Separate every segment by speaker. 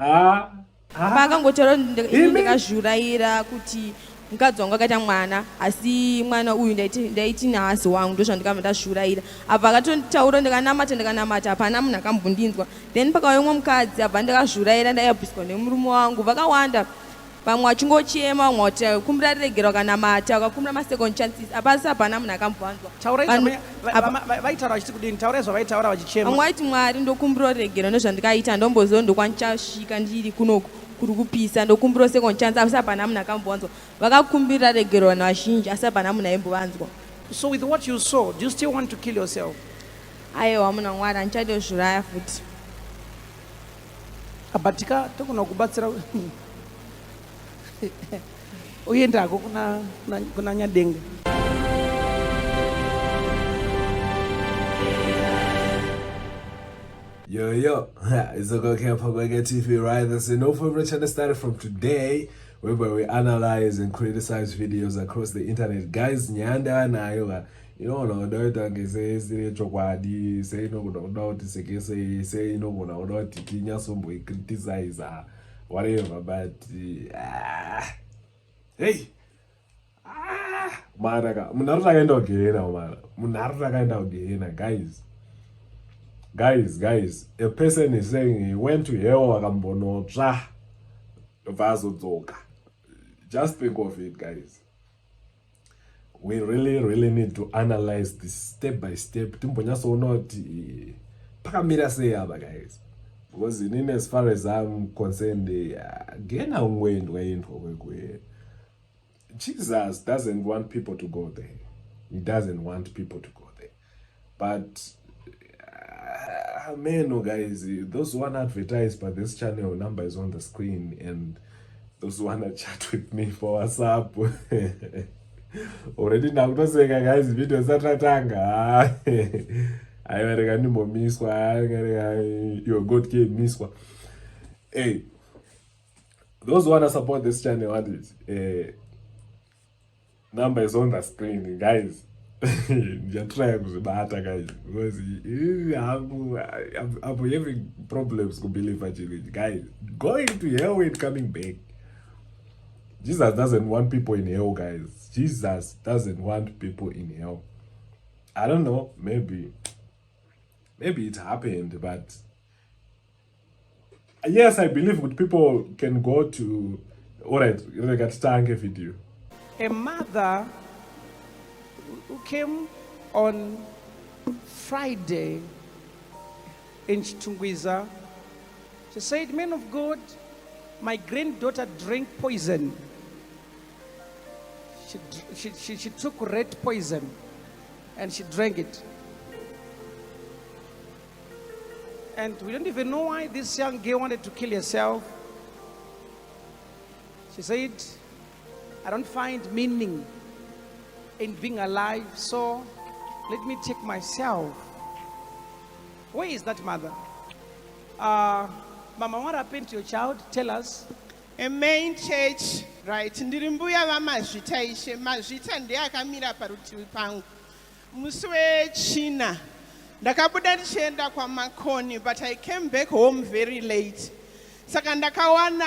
Speaker 1: Ah.
Speaker 2: Paakangotaura ini ndakazviurayira kuti mukadzi wangu akaita mwana asi mwana uyu ndaiti nhasi wangu ndozvandikabva ndazviurayira abva akatontaura ndikanamata ndikanamata hapana munhu akambondinzwa then pakauya umwe mukadzi abva ndakazviurayira ndaiabviswa nemurume wangu vakawanda vamwe vachingochema vamwe vachikumbira ruregero vakanamata vakakumbira masecond chances apasi hapana munhu akambovanzwa
Speaker 3: Taurai vaitaura vachiti kudini? Taurai zvavaitaura vachichema.
Speaker 2: Vamwe vaiti Mwari ndokumbira ruregero nezvandikaita ndomboziva ndokwanichasvika ndiri kunoku kuri kupisa ndokumbira second chance asi hapana munhu akambovanzwa vakakumbira regero vanhu vazhinji asi hapana munhu aimbovanzwa.
Speaker 3: So with what you saw, do you still want to kill yourself?
Speaker 2: Aiwa munhu waMwari handichade kuzviuraya futi.
Speaker 3: Abatika togona kubatsira uendako kuna, kuna, kuna Nyadenga.
Speaker 1: Yo, yo, it's okay, Pagwega TV, right? That's a no favorite channel started from today, whereby we analyze and criticize videos across the internet. Guys, nyanda nayo inogona kuda kuita kunge seisiri yechokwadi seinogona kuda kuti sekesei seinogona kuda kuti tinyatsomboicriticiza whatever but ah, hey ah, mara ka munhu ari takaenda kugehena mara munhu ari takaenda kugehena guys guys guys a person is saying he went to hell akambonotsva ndobva azodzoka just think of it guys we really really need to analyze this step by step timbonyatsoona kuti pakamira sei apa guys because inini as far as I'm concerned gena ungoendwa endwa kwekwe Jesus doesn't want people to go there he doesn't want people to go there but man oh guys those who want advertise but this channel number is on the screen and those who want to chat with me for whatsapp already ndakutoseka guys video satatanga aiwa rega ndimbomiswa iwe god ke miswa hey those who want to support this channel what is eh, number is on the screen guys ndichatraya kuzvibata guys because hangu I'm having problems kubelieve chinhu ichi guys going to hell and coming back jesus doesn't want people in hell guys jesus doesn't want people in hell i don't know maybe maybe it happened but yes i believe kuti people can go to alright rega titange video
Speaker 3: a mother who came on friday in chitungwiza she said man of god my granddaughter drank poison she, she, she, she took red poison and she drank it And we don't even know why this young girl wanted to kill herself. She said, I don't find meaning in being alive, so let me take myself. Where is that mother? Uh, Mama, what happened to your child? Tell us.
Speaker 4: A main church, right. Ndiri mbuya vaMazvita ishe. Mazvita ndiye akamira parutivi pangu. Musi weChina ndakabuda ndichienda kwaMakoni but I came back home very late. Saka ndakawana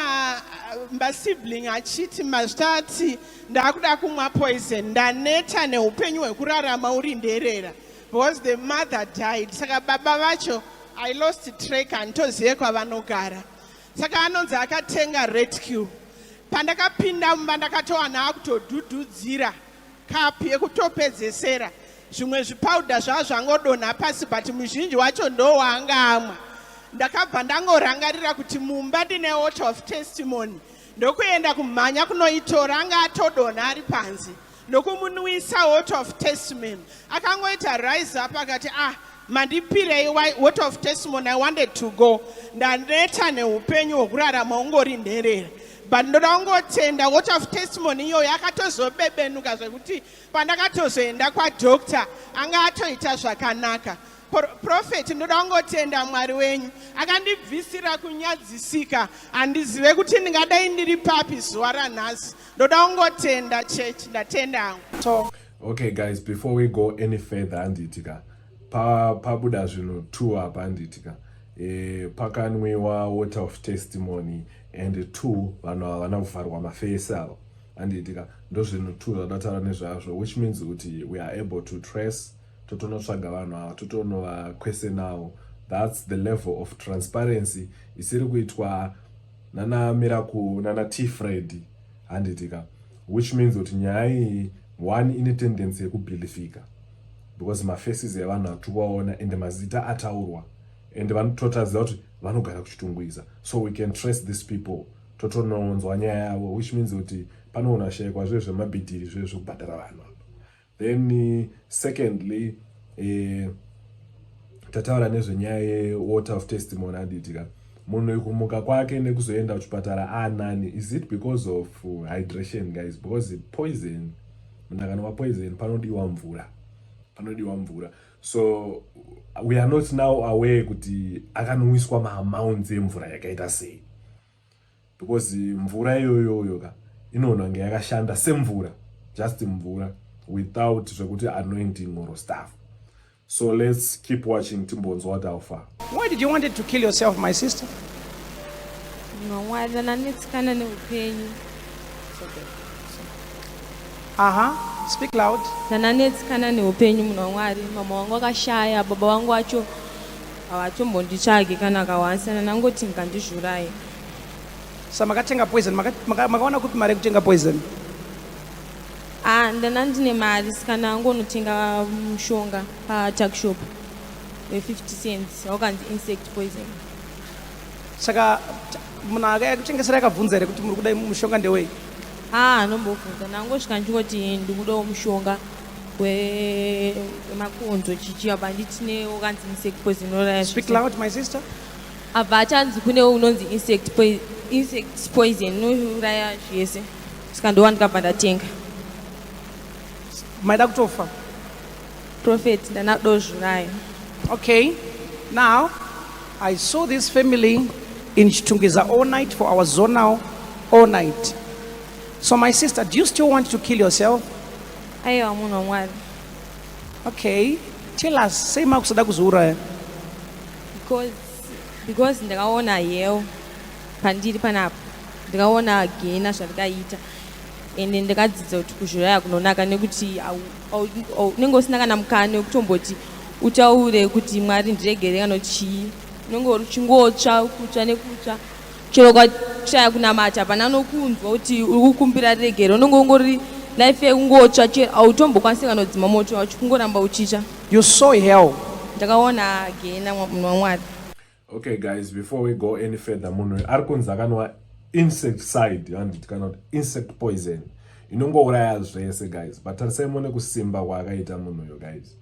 Speaker 4: uh, masibling achiti mazvita ati ndakuda kumwa poison ndaneta neupenyu hwekurarama uri nderera because the mother died. Saka baba vacho I lost track handitozive kwavanogara. Saka anonzi akatenga rescue. Pandakapinda mumba ndakatowana akutodhudhudzira Cup yekutopedzesera zvimwe zvipowder zvaa zvangodonha pasi but muzhinji wacho ndowaanga amwa. Ndakabva ndangorangarira kuti mumba ndine water of testimony ndokuenda kumhanya kunoitora anga atodonha ari panze ndokumunwisa water of testimony akangoita rise up akati ah mandipirei water of testimony i wanted to go ndaneta neupenyu hwekurarama ungori nherera but ndoda kungotenda water of testimony iyoyo akatozobebenuka zvekuti pandakatozoenda kwadoctor anga atoita zvakanaka Prophet ndoda kungotenda Mwari wenyu akandibvisira kunyadzisika handizive kuti ndingadai ndiri papi zuva ranhasi ndoda kungotenda church ndatenda hangu.
Speaker 1: Okay guys, before we go any further andiitika pabuda zvinhu two apa andiitika. Pakanwiwa water of testimony and two, vanhu havana kuvharwa maface avo, handiitika. Ndozvinhu two zvadataura nezvazvo, which means kuti we are able to trace, totonotsvaga vanhu ava, totonovaquestionawo. That's the level of transparency isiri kuitwa nana Miracle, nana T Fred, handitika, which means kuti nyaya iyi, one, ine tendency yekubelievika because mafaces evanhu atikuvaona and mazita ataurwa and vanototaziva kuti vanogara kuChitungwiza, so we can trace these people, totononzwa nyaya yavo, which means kuti panoona shayikwa zve zvemabhidhiri zve zvekubhadhara vanhu apa. Then secondly, tataura nezvenyaya yewater of testimony, handiitika. Munhu kumuka kwake nekuzoenda kuchipatara aanani, is it because of hydration, guys? Because poison, munhu akanwa poison panodiwa mvura, panodiwa mvura. So we are not now aware kuti akanwiswa maamounts emvura yakaita sei, because mvura iyoyoyo ka inoona kunge yakashanda semvura, just mvura without zvekuti anointing or stuff. So let's keep watching, timbonzwa kuti how far.
Speaker 3: Why did you want to kill yourself, my sister?
Speaker 2: Munhu ndanetsikana neupenyu.
Speaker 3: It's okay. Speak loud.
Speaker 2: Ndanetsikana neupenyu, munhu waMwari. Mama wangu akashaya, baba vangu vacho havatombonditsvagi kana kawansana. Nangoti ngandizviuraye.
Speaker 3: Sa makatenga poison, makaona kupi mari yekutenga poison?
Speaker 2: Ah, ndana ndine mari, saka ndangonotenga mushonga patuckshop we50 cents wakanzi insect poison.
Speaker 3: Saka munhu akakutengesera akabvunza here kuti muri kuda mushonga ndewei?
Speaker 2: Ah, anombobvunza. Ndangosvika ndichingoti ndikudawo mushonga wemakonzo chichi, apa nditi wakanzi insect poison unouraya
Speaker 3: Speak
Speaker 2: zvese.
Speaker 3: loud, my sister.
Speaker 2: Abva achanzi kune unonzi insect poison unouraya zvese, saka ndowa ndikabva ndatenga.
Speaker 3: Maida kutofa?
Speaker 2: Prophet, ndanadozvuraya.
Speaker 3: Okay. Now, I saw this family in Chitungwiza all night for our zonal all night. So, my sister, do you still want to kill yourself?
Speaker 2: Aiwa, munhu waMwari.
Speaker 3: Okay. Tell us, sei makusada kuzviuraya?
Speaker 2: Because ndakaona hell pandiri panapa, ndikaona gehena zvandikaita, ende ndakadzidza kuti kuzviuraya kunonaka nekuti unenge usina kana mukana wekutomboti utaure kuti Mwari ndiregere kana kuti chii. Unenge uchingotsva, kutsva nekutsva, chero ukashaya kunamata hapana nokunzwa kuti uri kukumbira regero. Unenge ungori life yekungotsva, chero hautombokwanisi kana kudzima moto wacho, kungoramba uchitsva.
Speaker 3: You saw hell.
Speaker 2: Ndakaona gehena, munhu waMwari.
Speaker 1: Okay guys, before we go any further, munhu ari kunzi akanwa insecticide, handiti, kana kuti insect poison inongouraya zvese, guys, but tarisai muone kusimba kwaakaita munhu uyo, guys.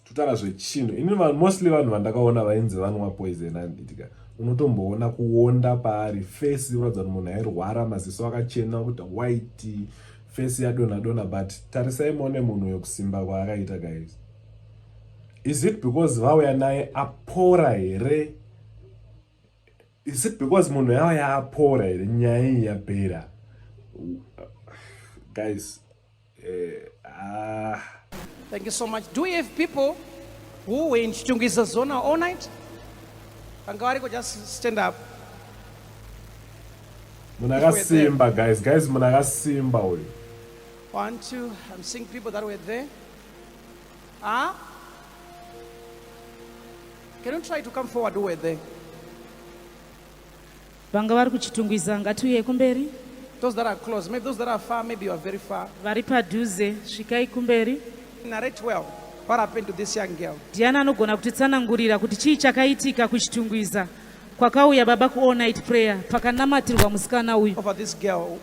Speaker 1: Totaura zvechinhu ini mostly vanhu vandakaona vainzi vanwa poison, handitika, unotomboona kuonda paari, face kuratidza kuti munhu airwara, maziso akachena kuita white, face yadonha donha, but tarisai muone munhu uyo kusimba kwaakaita, guys. Is it because vauya naye apora here? Is it because munhu yauya apora here, nyaya iyi yapera, guys? Ah.
Speaker 3: Thank you so much. Do we have people who were in Chitungwiza zona all night? Vanga variko, just stand up.
Speaker 1: Munhu akasimba, guys, guys, munhu akasimba uyu.
Speaker 3: One, two. I'm seeing people that were there. Ah? Can you try to come forward who were there?
Speaker 5: Vanga vari kuChitungwiza ngatiuye kumberi.
Speaker 3: Those that are close, maybe those that are far, maybe you are very far.
Speaker 5: Vari padhuze svikai kumberi.
Speaker 3: Narrate well what happened to this young girl.
Speaker 5: Ndiani anogona kutitsanangurira kuti chii chakaitika kuChitungwiza kwakauya baba ku all night prayer pakanamatirwa musikana uyu?
Speaker 3: Over this girl.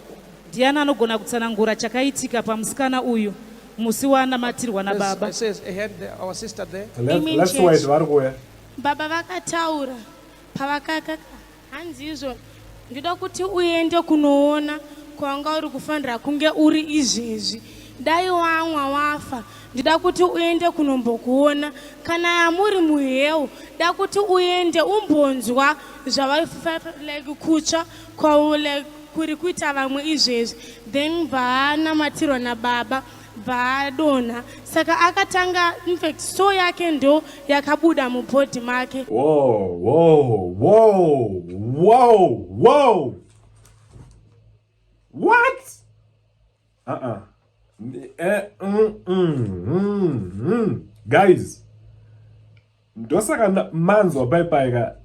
Speaker 5: Ndiani anogona kutsanangura chakaitika pamusikana uyu musi waanamatirwa nababa?
Speaker 3: I says a hand there, our sister there.
Speaker 6: Amen,
Speaker 1: Let's
Speaker 6: church.
Speaker 1: wait, vari kuuya.
Speaker 6: Baba vakataura pavakakaka, hanzi izvo ndoda kuti uende kunoona kwanga uri kufanira kunge uri izvezvi. Dai wamwa wafa, ndoda kuti uende kunombokuona kana yamuri muhell. Da kuti uende umbonzwa zvava like kutsva kwau like kuri kuita vamwe izvezvi. Then bvaanamatirwa nababa. Bvaadonha saka akatanga infact so yake ndo yakabuda mubhodhi make.
Speaker 1: Whoa, whoa, whoa, whoa, whoa. What? Uh-uh. Eh, Guys, ndosaka manzwa pai ka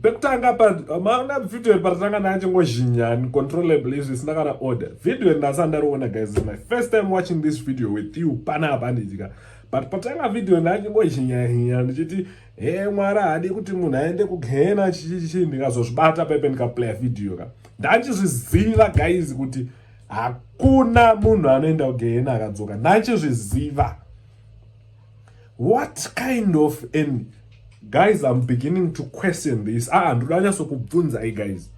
Speaker 1: pekutanga pa maona video paratanga ndachingozhinya uncontrollably izvi isina kana order. Video ndasa ndariona, guys. It's my first time watching this video with you panapa, handitika? But patanga video ndachingozhinya hinya ndichiti, "He, Mwari haadi kuti munhu aende kugehena," chichichi. Ndikazozvibata pepe ndikaplaya video ka, ndachizviziva, guys, kuti hakuna munhu anoenda kugehena akadzoka. Ndachizviziva. What kind of an, guys, I'm beginning to question this. Ah, ndoda nyatsokubvunzai, guys,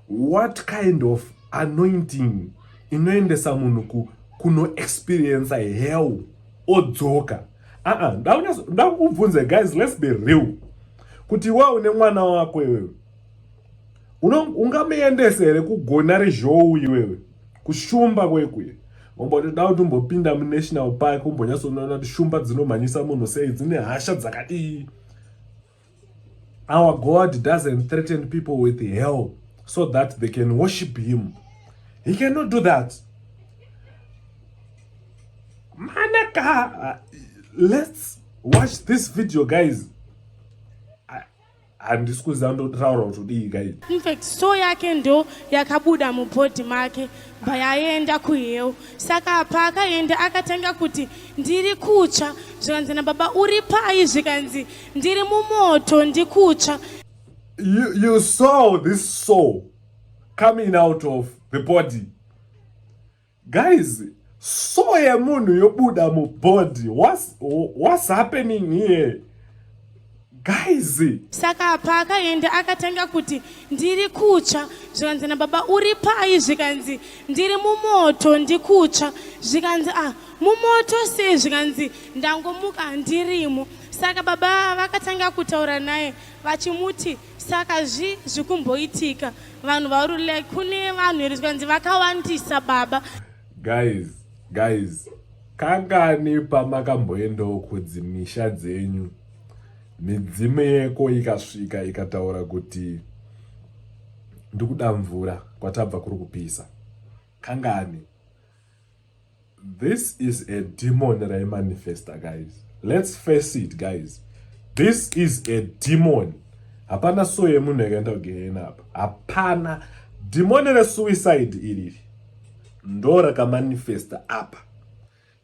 Speaker 1: what kind of anointing inoendesa munhu kunoexperienca hell odzoka? Aa, ndakubvunza, guys, let's be real, kuti iwe une mwana wako iwewe, ungamuendese here kugona rezhou iwewe, kushumba kwekuye, umboti da kuti umbopinda munational park, umbonyatsonoona kuti shumba dzinomhanyisa munhu sei, dzine hasha dzakadii? Our God doesn't threaten people with hell so that they can worship him. He cannot do that. Manaka, let's watch this video, guys. Handisi kuziva ndotaura kuti udii, guys.
Speaker 6: Infact so yake ndo yakabuda mubhodhi make, bva yaenda kuhell. Saka paakaenda akatanga kuti, "Ndiri kutsva." Zvikanzi nababa, "Uri pai?" Zvikanzi, "Ndiri mumoto, ndikutsva."
Speaker 1: You saw this soul coming out of the body, guys. Soul yemunhu yobuda mubody. What's happening here, guys?
Speaker 6: Saka paakaenda akatanga kuti, "Ndiri kutsva." Zvikanzi nababa, "Uri pai?" Zvikanzi, "Ndiri mumoto, ndikutsva." Zvikanzi, "Ah, mumoto sei?" Zvikanzi, "Ndangomuka ndirimo." Saka baba vakatanga kutaura naye vachimuti, "Saka zvi zvikumboitika vanhu vari like kune vanhu here?" Zvikanzi, "Vakawandisa, baba."
Speaker 1: Guys, guys, kangani pamakamboendawo kudzimisha dzenyu, midzimu yeko ikasvika ikataura kuti, "Ndikuda mvura, kwatabva kuri kupisa"? Kangani? This is a demon raimanifesta, guys. Let's face it, guys, this is a demon. Hapana soul yemunhu yakaenda kugehena apa, hapana. Dhimoni resuicide iriri ndo rakamanifesta apa,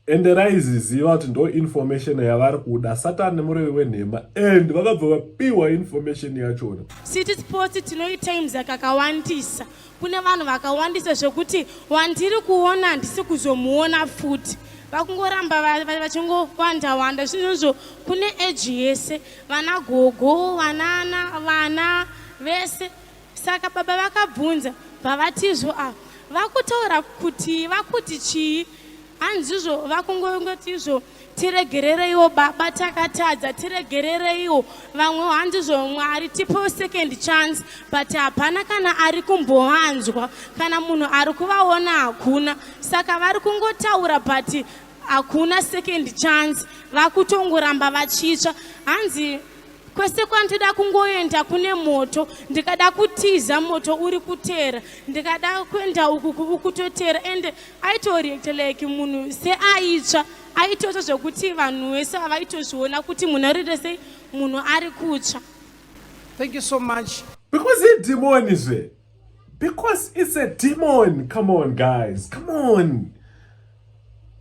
Speaker 1: ende raiziziva kuti ndo information yavari kuda. Satani murevi wenhema, and vakabva vapiwa information yachona.
Speaker 6: City Sports tinoitimes kakawandisa, kune vanhu vakawandisa zvekuti wandiri kuona handisi kuzomuona futi. Vakungoramba vachingowanda wanda zvinozvo. Kune age yese, vana gogo, vanana, vana vese. Saka baba vakabvunza, bvavatizvo, "A, vakutaura kuti vakuti chii?" Hanzizvo vakungongotizvo, "Tiregerereiwo baba, takatadza, tiregerereiwo." Vamwe hanzizvo, "Mwari, tipewo second chance." But hapana kana ari kumbovanzwa, kana munhu ari kuvaona hakuna. Saka vari kungotaura, but hakuna second chance, vakutongoramba vachitsva. Hanzi, "Kwese kwandida kungoenda kune moto. Ndikada kutiza, moto uri kutera. Ndikada kuenda uku, ukutotera." Ende aitoreacta like munhu seaitsva, aitotsva zvekuti vanhu vese vaitozviona kuti munhu arite sei, munhu ari kutsva.
Speaker 3: Thank you so much.
Speaker 1: Because idhimoni zve, because it's a demon. Come on, guys, come on,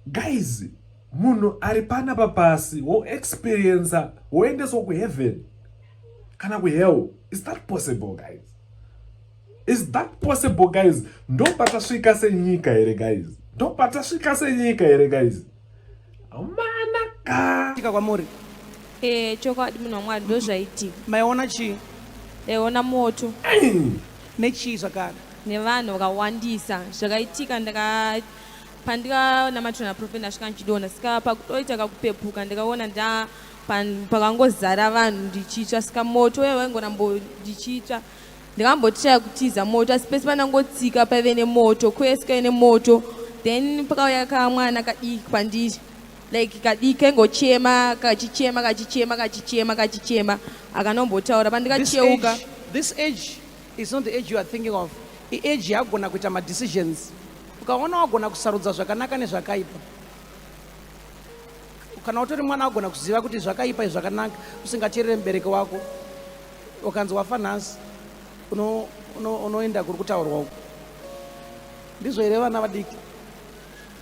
Speaker 1: guys. Munhu ari panapa pasi woexperiensa, woendeswa kuheaven kana kuhell. Is that possible, guys? Is that possible, guys? Ndo patasvika senyika here, guys? Ndo patasvika senyika here, guys? Manaka.
Speaker 3: Tika kwamuri?
Speaker 2: Chokwadi, munhu waMwari, ndo zvaitika.
Speaker 3: Maiona chii?
Speaker 2: Ndaiona moto.
Speaker 3: Nechii zvakare?
Speaker 2: Nevanhu vakawandisa. Zvakaitika, ndaka pandikanamatira naprophet, ndasvika ndichidonha. Saka pakutoita kakupepuka, ndikaona nda pakangozara vanhu, ndichitsva. Saka moto uya waingorambo ndichitsva. Ndakambotishaya kutiza moto, asi pese pandangotsika paive nemoto, kwese kwaive nemoto. Then pakauya kamwana kadiki kwandiri, like kadiki kaingochema, kachichema, kachichema, kachichema, kachichema, akanombotaura.
Speaker 3: This
Speaker 2: Pandikacheuka,
Speaker 3: age, this age is not the age you are thinking of. Iage yagona kuita madecisions. Ukaona wagona kusarudza zvakanaka nezvakaipa, kana utori mwana wagona kuziva kuti zvakaipa izvi zvakanaka, usingateerere mubereki wako, ukanzi wafa nhasi, unoenda kuri kutaurwa uko. Ndizvo here, vana vadiki?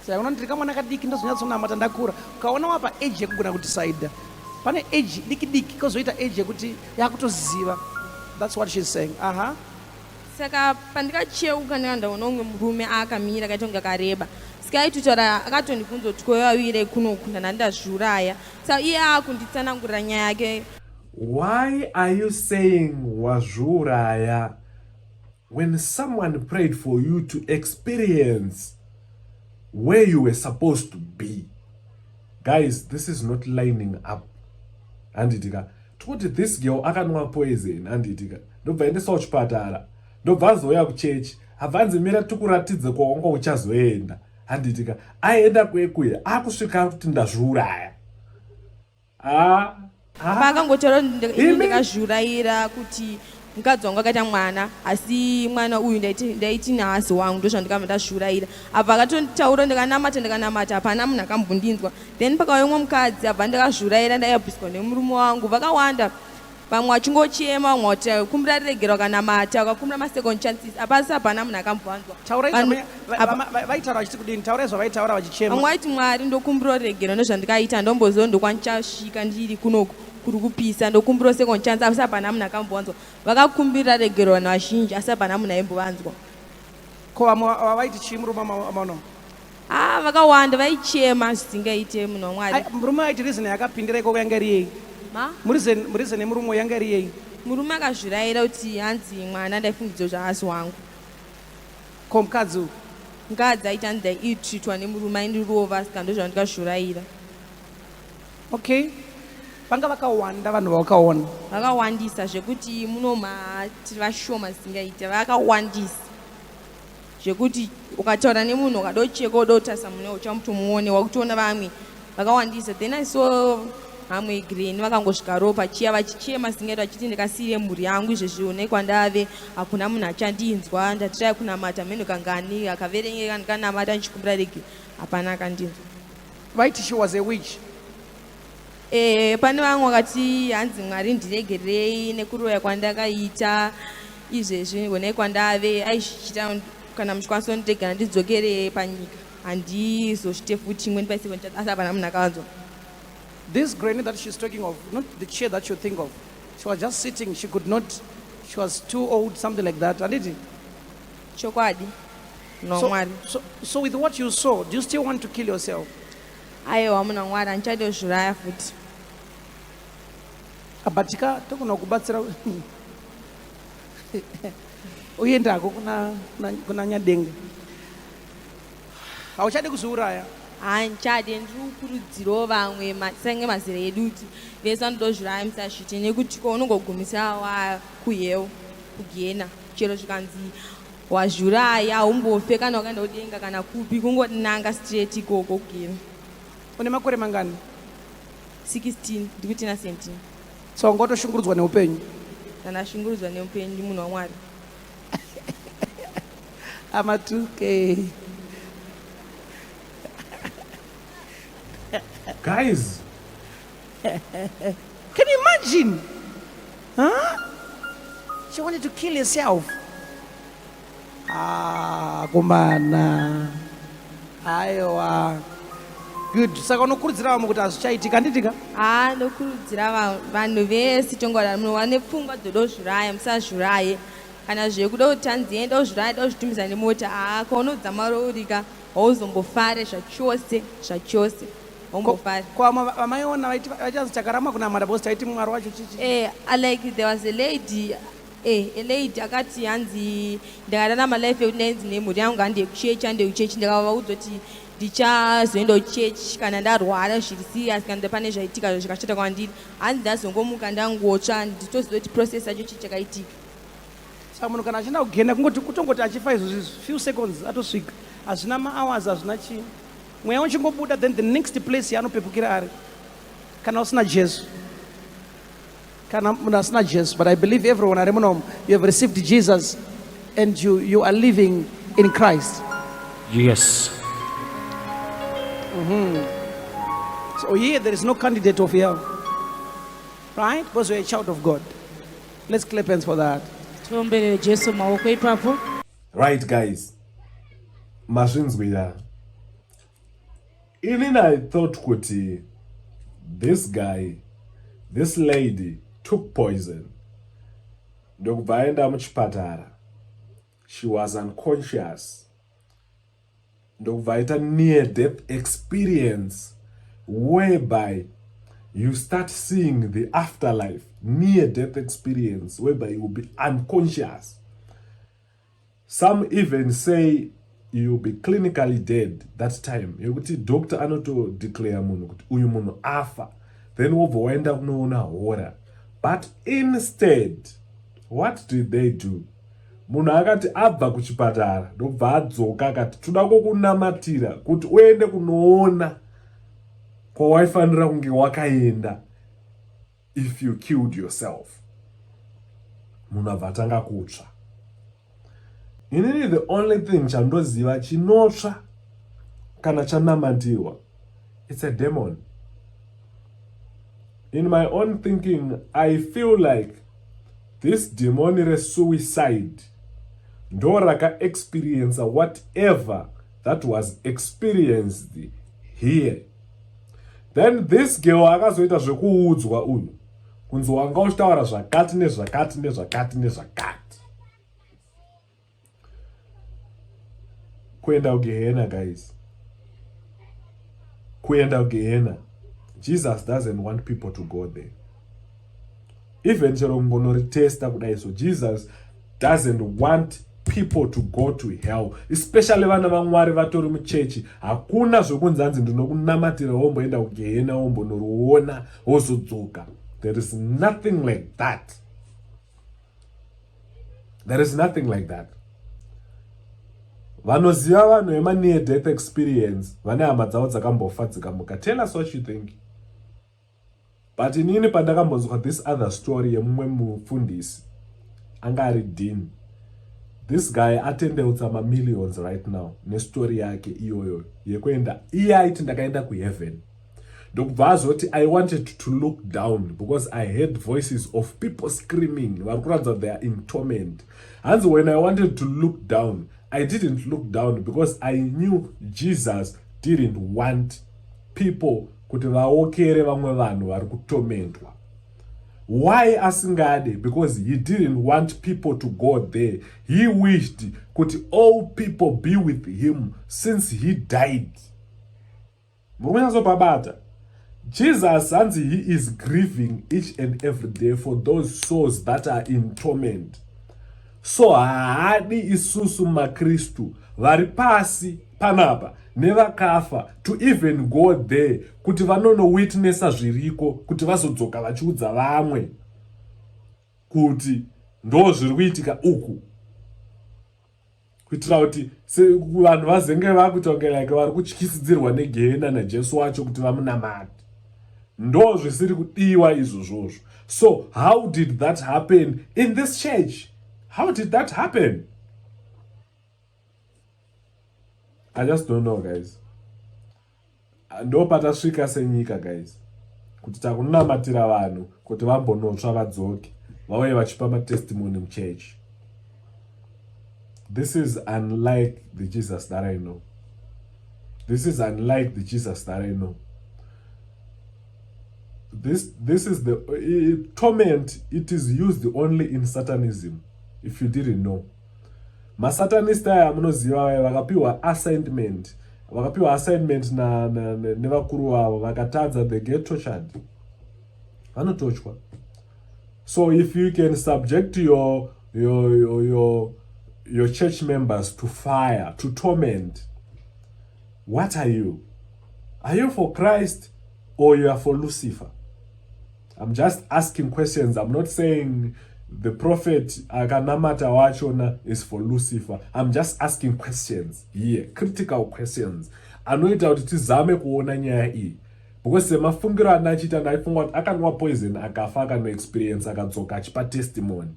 Speaker 3: Saka unoona ndiri kamwana kadiki, ndozonyatsonamata ndakura. Ukaona wapa age yekugona kudecida, pane age diki diki, kozoita age yekuti yakutoziva. That's what she's saying. Aha.
Speaker 2: Saka pandikacheuka, ndanga ndaona umwe murume akamira, akaita kunge akareba. Saka aitotaura, akatondibvunza kuti koyawire kunoku, ndanga ndazviuraya. Saka iye akunditsanangurira nyaya yake.
Speaker 1: Why are you saying wazviuraya when someone prayed for you to experience where you were supposed to be? Guys, this is not lining up. Handitika tikuti this girl akanwa poison, handitika? Ndobva endeswa kuchipatara, ndobva azouya kuchechi, abva anzi mira tikuratidze kwawanga uchazoenda, handitika? Aenda kwekuye, akusvika kuti ndazviuraya. Ah, ah.
Speaker 2: Paakangotaura,
Speaker 1: Imi?
Speaker 2: ndikazviurayira kuti mukadzi wangu akaita mwana, asi mwana uyu ndaiti nhasi wangu, ndozvandikabva ndazviurayira. Abva akatontaura, ndikanamata, ndikanamata, hapana munhu akambondinzwa. Then pakauya umwe mukadzi, abva ndakazviurayira, ndaiabviswa nemurume wangu. Vakawanda, vamwe vachingochema, vamwe vachikumbira ruregero, vakanamata, vakakumbira masecond chances, apasi hapana munhu akambovanzwa.
Speaker 3: Taurai. Vaitaura vachiti kudini? Taurai zvavaitaura vachichema.
Speaker 2: Vamwe vaiti, "Mwari, ndokumbira ruregero nezvandikaita, ndomboziva ndokwanichasvika, ndiri kunoku kuri kupisa, ndokumbira second chance." Asi hapana munhu akambovanzwa. Vakakumbirira regero vanhu vazhinji, asi hapana munhu aimbovanzwa.
Speaker 3: Ko vamwe vaiti chii, murume amano?
Speaker 2: A, vakawanda vaichema zvisingaite, munhu waMwari.
Speaker 3: Murume aiti reason yakapindira ikoko yanga iri yei?
Speaker 2: Ma?
Speaker 3: Mureason yemurume yanga iri yei?
Speaker 2: Murume akazvirayira kuti hanzi mwana ndaifungidzwa kuti haasi wangu.
Speaker 3: Ko mukadzi uyu?
Speaker 2: Mukadzi aiti hanzi ndaiitreatwa nemurume, aindirova, saka ndozvandikazviurayira.
Speaker 3: Okay, vanga vakawanda vanhu vavakaona?
Speaker 2: Vakawandisa zvekuti munoma tiri vashoma zvisingaite. Vakawandisa zvekuti ukataura nemunhu, ukadocheka, udotarisa munhu uchamutomuone, wakutoona vamwe vakawandisa. Then I saw vamwe granny vakangosvika pachiya vachichema zvisingaiti, vachiti, "Ndikasiyire mhuri yangu izvezvi, une kwandave, hakuna munhu achandinzwa. Ndatirai kunamata mheno kangani akaverengeka, ndikanamata ndichikumbira rege, hapana akandinzwa."
Speaker 3: Vaiti she was a witch?
Speaker 2: Pane vamwe vakati hanzi, "Mwari, ndiregerei nekuroya kwandakaita izvezvi, honai kwandave." Aizvichita, "Kana muchikwanisa kundiregera ndidzokere panyika, handizozvite futi imwe, ndipaise." Asi hapana munhu akavanzwa.
Speaker 3: This granny that she's talking of, not the chair that you think of, she was just sitting. She could not, she was too old, something like that, handiti?
Speaker 2: Chokwadi, munhu waMwari.
Speaker 3: So with what you saw, do you still want to kill yourself?
Speaker 2: Aiwa, munhu waMwari, handichade kuzviuraya futi.
Speaker 3: Abatika togona kubatsira uendako kuna Nyadenga. Hauchadi kuzviuraya?
Speaker 2: Handichade. Ndiri kukurudzirawo vamwe sange mazera edu kuti vese vanoda kuzviuraya musazviite, nekuti ko unongogumisa wakuhell, kugena. Chero zvikanzi wazviuraya, haumbofe kana wakaenda kudenga kana kupi, kungonanga straight ikoko kugena.
Speaker 3: Une makore mangani?
Speaker 2: 16, ndikuti na 17.
Speaker 3: So wanga watoshungurudzwa neupenyu?
Speaker 2: Ndandashungurudzwa neupenyu, munhu waMwari.
Speaker 3: Amatuke.
Speaker 1: Guys.
Speaker 3: Can you imagine, huh? She wanted to kill herself. Ah, kumana, aiwa, good. Saka unokurudzira vamwe kuti hazvichaitika, handitika?
Speaker 2: Haa, ndokurudzira vanhu vese tongwara, munhu wane pfungwa dzodozviuraya, musazviuraye. Kana zvekuda kuti tanzi enda uzviuraya, da kuzvitumisa nemota, haa, kaunodzamara urika hauzombofare zvachose, zvachose haumbofare.
Speaker 3: Ko vamwe vamaiona vachanzi takaramba kunamata because taiti Mwari wacho chichi?
Speaker 2: Like there was a lady, a lady akati hanzi ndakararama life yekuti ndainzi nemhuri yangu hande kuchechi, hande kuchechi. Ndakavaudza kuti ndichazoenda kuchechi kana ndarwara zviri serious, kana pane zvaitika zvikashata kwandiri. Hanzi ndazongomuka ndangotsva, nditoziva kuti process yacho chii chakaitika.
Speaker 3: Saka munhu kana achienda kugehena kungoti kutongoti achifa izvozvi few seconds atosvika. Hazvina mahours hazvina chii. Mweya uchingobuda then the next place yaanopepukira ari kana usina Jesu. Kana munhu asina Jesu, but I believe everyone ari munomu you have received Jesus and you, you are living in Christ.
Speaker 7: Yes.
Speaker 3: So here there is no candidate of hell. Right? Because you're a child of God. Let's clap hands for that.
Speaker 5: Tiomberere Jesu maoko ipapo.
Speaker 1: Right guys. Mazvinzwira. Inini I thought kuti this guy, this lady took poison. Ndokubva aenda muchipatara. She was unconscious. Ndokubva aita near death experience whereby you start seeing the afterlife, near death experience whereby you will be unconscious. Some even say you'll be clinically dead that time, yekuti doctor anotodeclare munhu kuti uyu munhu afa, then wobva waenda kunoona hora. But instead, what did they do? Munhu akati abva kuchipatara ndobva adzoka akati toda kukunamatira kuti uende kunoona kwawaifanira kunge wakaenda if you killed yourself. Munhu abva atanga kutsva. Inini the only thing chandoziva chinotsva kana chanamatirwa, it's a demon. In my own thinking, I feel like this demon resuicide ndo rakaexperienca whatever that was experienced here. Then this girl akazoita zvekuudzwa uyu kunzi wanga uchitaura zvakati nezvakati nezvakati nezvakati. Kuenda kugehena guys, kuenda kugehena. Jesus doesn't want people to go there. Even chero kungonoritesta kudai so, Jesus doesn't want people to go to hell, especially vana vaMwari vatori muchechi. Hakuna zvokunzi hanzi ndinokunamatira womboenda kugehena wombonoriona wozodzoka. There is nothing like that. There is nothing like that. Vanoziva vanhu vemanear death experience, vane hama dzavo dzakambofa dzikamuka, tell us what you think. But inini pandakambonzwa this other story yemumwe mufundisi anga ari dean, this guy atendeutsa mamillions right now nestori yake iyoyo yekuenda. Iye aiti ndakaenda kuheaven, ndokubva azoti I wanted to look down because I heard voices of people screaming, vari kuratidza they are in torment. Hanzi when I wanted to look down, I didn't look down because I knew Jesus didn't want people kuti vaokere vamwe vanhu vari kutomentwa. Why asingade? Because he didn't want people to go there. He wished kuti all people be with him since he died. Muri kunyatsopabata? Jesus hanzi he is grieving each and every day for those souls that are in torment. So haadi isusu maKristu vari pasi panapa nevakafa to even go there kuti vanonowitnessa zviriko, kuti vazodzoka vachiudza vamwe kuti ndo zviri kuitika uku, kuitira kuti vanhu vazenge vakuita kunge like vari kutyisidzirwa negehena naJesu wacho kuti vamunamate. Ndo zvisiri kudiwa izvozvozvo. So how did that happen in this church? How did that happen? I just don't know, guys. Ndo patasvika senyika guys, kuti takunamatira vanhu kuti vambonotsva vadzoke vauye vachipa matestimony muchechi. This is unlike the Jesus that I know. This is unlike the Jesus that I know. This is the torment. It is used only in Satanism, if you didn't know. Masatanist aya munoziva vaya vakapiwa assignment, vakapiwa assignment nevakuru vavo, vakatadza, they get tortured, vanotochwa. So if you can subject your church members to fire, to torment, what are you? Are you for Christ or you are for Lucifer? I'm just asking questions. I'm not saying The prophet akanamata wachona is for Lucifer. I'm just asking questions here, critical questions anoita kuti tizame kuona nyaya iyi, because semafungiro andachiita, ndaifunga kuti akanwa poison akafa, akanoexperience, akadzoka achipa testimony,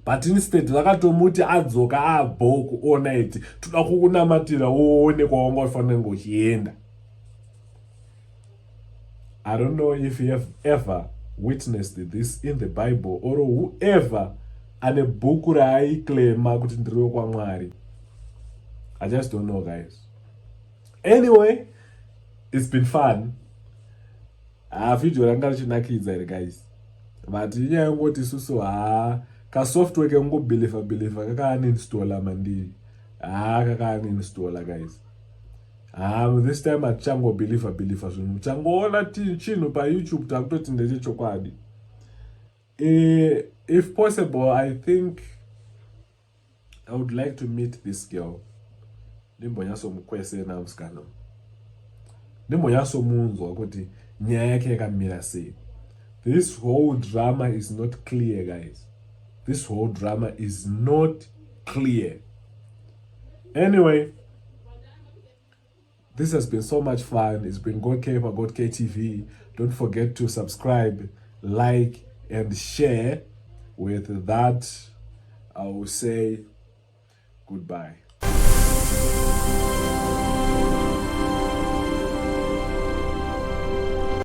Speaker 1: but instead vakatomuti adzoka abho kuona iti toda kukunamatira uone kwawanga ufanira kunge uchienda. I don't know if you have ever witnessed this in the Bible or whoever ane bhuku raaiclaima kuti ndiriwe kwaMwari. I just don't know, guys. Anyway, it's been fun. Ha, vhidhiyo ranga richinakidza here, guys? But inyaya yongoti isusu, ha, kasoftware kekungobeliever believer kakauninstalla mandiri. Ha, kakauninstalla, guys. Ha, this time hatichangobeliever believer zvinhu. Changoona chinhu paYouTube, takutoti ndechechokwadi. If possible, I think I would like to meet this girl, ndimbonyatsomukwesena musikana, ndimbonyatsomunzwa kuti nyaya yake yakamira sei. This whole drama is not clear, guys. This whole drama is not clear. Anyway, this has been so much fun. It's been God K for God KTV. Don't forget to subscribe, like and share. With that, I will say goodbye.